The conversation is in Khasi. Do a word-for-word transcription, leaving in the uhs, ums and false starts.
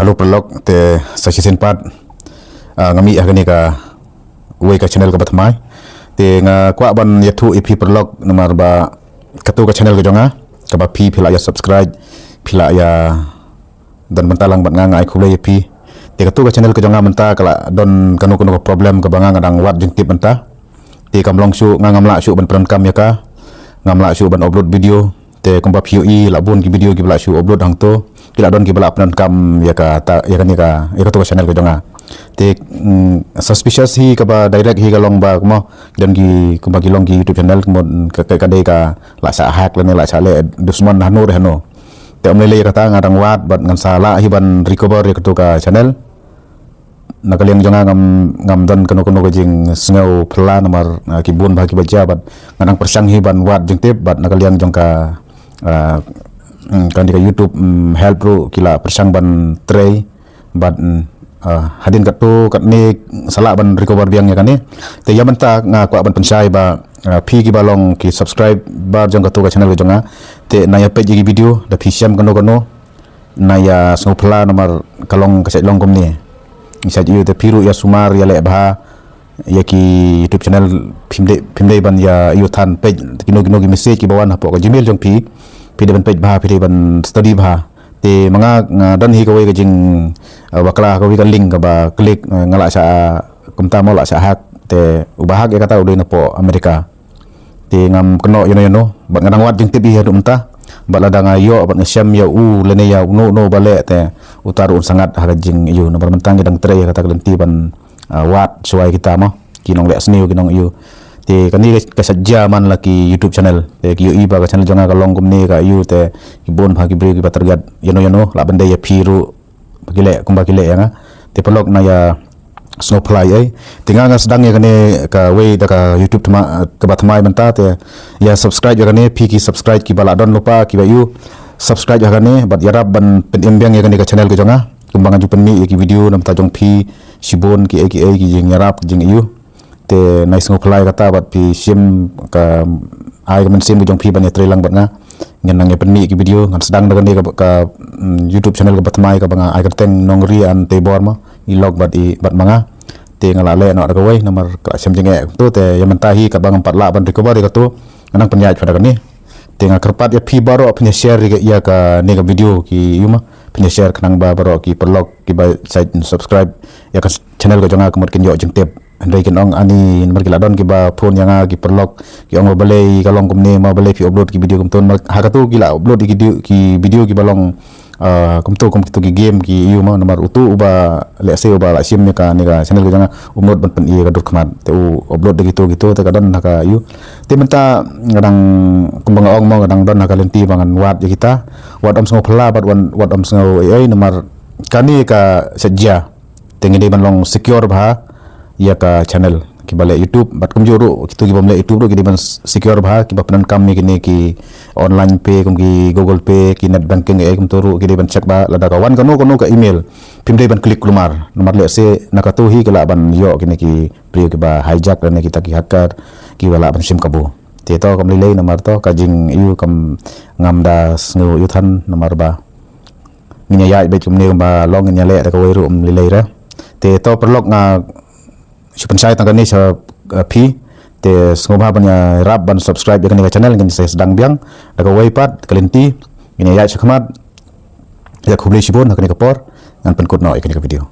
Hello paralok, te sa shisien pat, ah, nga mih ha kane kawei ka channel kaba thymmai. Te nga kwah ban ïathuh ïa phi paralok namar ba kato ka channel ka jong nga, kaba phi, phi la ïa subscribe, phi la ïa don bynta lang bad nga, nga ai khublei ïa phi. Te kato ka channel ka jong nga mynta ka la don kano kano ka problem kaba nga, nga dang wad jingtip mynta. Te kam long shuh, nga ngam lah shuh ban pyndonkam ïa ka. Ngam lah shuh ban upload video. Te kumba phi ïohi, la bun ki video kiba lah shu upload hangto. Ki la don kiba lah pyndonkam ïa kata, ïa kane ka, ïa kato ka channel ka jong nga. Te, mm, suspicious hi kaba direct hi ka long ba kumno, don ki, kumba ki long ki YouTube channel kumno ka, ka, ka dei ka lah shah hack lane lah shah leh dusmon hano re hano. Te ym lei lei ïa kata, nga dang wad bad ngan sa lah hi ban recover ïa kato ka channel. Na ka liang jong nga ngam, ngam don kano kano ka jingsngew phylla namar, ah, ki bun bha kiba jia bad nga dang pyrshang hi ban wad jingtip bad na ka liang jong ka, ah, mm, kane ka YouTube, mm, help ruh ki la pyrshang ban trei bad, mm, ah, hadien katto katne sa lah ban recover biang ïa kane. Te ïa mynta nga kwah ban pynshai ba, ah, phi kiba long ki subscriber jong kato ka channel ka jong nga, te na ïa peit ïa ki video, da phi shem kano kano, na ïa sngewphylla namar ka long, ka shait long kumne. Shait ïa u te phi ruh ïa sumar, ïa leh bha ïa ki YouTube channel, phim dei, phim dei ban ïa ïoh than, peit kino kino ki message kiba wan hapoh ka Gmail jong phi, phi dei ban peit bha, phi dei ban study bha. Te ma nga, nga don hi kawei ka jing, uh, bakla, kawei ka link kaba click, uh, nga lah shah, kumta mo lah shah hack, te uba hack ïa kata u dei napoh America. Te ngam kynnoh ïano ïano bad nga dang wad jingtip ïa haduh mynta. Bad lada nga ïoh bad nga shem ïa u lane ïa uno uno ba leh, te uta ruh un sa ngat ha ka jingïoh, namar mynta ngi dang trei ïa kata ka lynti ban, ah, wad shuwa ïa kita mo, ki nongleh sniew, ki nongïoh. Te kane ka, ka shait jia man la ki YouTube channel. Te ki ïohi ba ka channel jong nga ka long kumne ka ïoh, te ki bun bha ki briew kiba target ïano ïano, lah ban dei ïa phi ruh ba ki leh kumba ki leh ïa nga. Te paralok, na ïa sngewphylla ei. Te nga, nga sdang ïa kane kawei da ka YouTube thymmai, kaba thymmai mynta, te ïa subscribe ïa kane, phi ki subscribe kiba lah don lypa, kiba ïoh subscribe ïa kane bad ïarap ban pynim biang ïa kane ka channel ka jong nga. Kumba nga ju pynmih ïa ki video na bynta jong phi shibun, ki ei ki ei, ki jingïarap, ki jingïoh. Te na ïa sngewphylla ïa kata bad phi shim ka, ai ka mynsiem ka jong phi ban ïa trei lang bad nga. Ngan nang ïa pynmih ki video, ngan sdang da kane ka, ka, mm, YouTube channel kaba thymmai kaba nga ai kyrteng Nongri and Teibor mo, i lok bad i, bad ma nga. Te nga la leh noh da kawei namar ka la shem jingeh kumto, te ïa mynta hi kaba ngam pat lah ban recover ïa kato, nga nang pynïaid pat da kane. Te nga kyrpad ïa phi baroh phin ïa share ïa ka, ïa kane ka video, ki ïoh mo, phin ïa share khnang ba baroh ki paralok kiba shait subscribe ïa ka channel ka jong nga ka mut kin ïoh jingtip. Hynrei kin ong ani, namar ki la don kiba phone ïa nga, ki paralok, ki ong ba balei ka long kumne mo, balei phi upload ki video kumto. Namar ha kato ki la upload ki video, ki video kiba long, ah, kumto, kum kito ki game, ki ïoh mo, namar uto uba, let's say, uba la shim ïa kane ka channel ka jong nga, um nud ban pyni ïa ka dur khmat. Te u upload da kito kito, te ka don ha ka ïoh. Te mynta nga dang, kumba nga ong mo, nga dang don ha ka lynti ba ngan wad ïa kita. Wat ym sngewphylla bad wat, wat ym sngew ei ei, namar kane ka shait jia. Te ngi dei ban long secure bha ïa ka channel. Kiba leh YouTube bad kumjuh ruh kito kibym leh YouTube ruh ki dei ban s-, secure bha, kiba pyndonkam ïa kine ki online pay, kum ki Google Pay, ki net banking, eh, kumto ruh ki dei ban check bha, lada ka wan kano kano ka email, phim dei ban click kulmar. Namar lehse na kato hi ki lah ban ïoh kine ki briew kiba hijack lane kita ki hacker kiba lah ban shim kabu. Te to kam lei lei, namar to ka jingïoh kam, ngam da sngew ïoh than namar ba ngin ïa ïaid beit kumne, kumba long ngin ïa leh da kawei ruh ym lei lei re. Te to paralok, nga shu pynshai tang kane sha, eh, phi. Te sngewbha ban ïarap ban subscribe ïa kane ka channel, ngin sa sdang biang da kawei pat ka lynti. Ngin ïa ïaid shakhmat. Ïa khublei shibun ha kane ka por. Ngan pynkut noh ïa kane ka video.